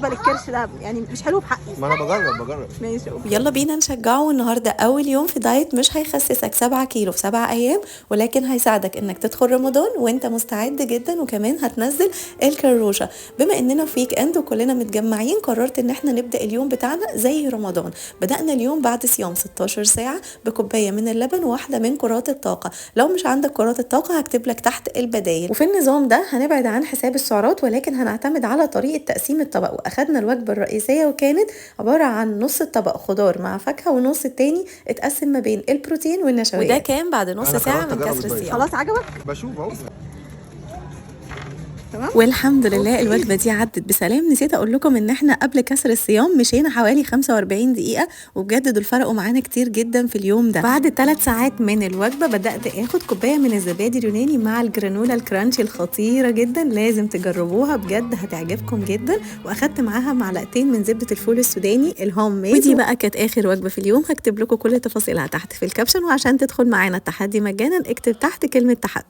بالنسبة للكرش ده يعني مش حلو في حقي. ما انا بجرب بجرب. ماشي okay. يلا بينا نشجعه. النهارده اول يوم في دايت مش هيخسسك 7 كيلو في 7 ايام، ولكن هيساعدك انك تدخل رمضان وانت مستعد جدا، وكمان هتنزل الكروشه. بما اننا في weekend وكلنا متجمعين، قررت ان احنا نبدا اليوم بتاعنا زي رمضان. بدانا اليوم بعد صيام 16 ساعة بكوبايه من اللبن وواحدة من كرات الطاقه. لو مش عندك كرات الطاقة هكتب لك تحت البدايل. وفي النظام ده هنبعد عن حساب السعرات، ولكن هنعتمد على طريقه تقسيم الطبق. واخدنا الوجبة الرئيسية وكانت عبارة عن نص الطبق خضار مع فاكهه، ونص التاني اتقسم ما بين البروتين والنشويات. وده كان بعد نص أنا ساعة قررت من أجرب كسر الدايت. الصيام. خلاص عجبك؟ بشوف اهو. تمام. والحمد لله الوجبة دي عدت بسلام. نسيت اقول لكم ان احنا قبل كسر الصيام مشينا حوالي 45 دقيقة، وبجد دول فرقوا معانا كتير جدا في اليوم ده. بعد 3 ساعات من الوجبة بدأت اخد كوباية من الزبادي اليوناني مع الجرانولا ال crunchy الخطيرة جدا، لازم تجربوها بجد هتعجبكم جدا. واخدت معاها معلقتين من زبدة الفول السوداني ال home made. ودي بقى كانت اخر وجبة في اليوم. هكتب لكم كل تفاصيلها تحت في ال caption، وعشان تدخل معانا التحدي مجانا اكتب تحت كلمة تحدي.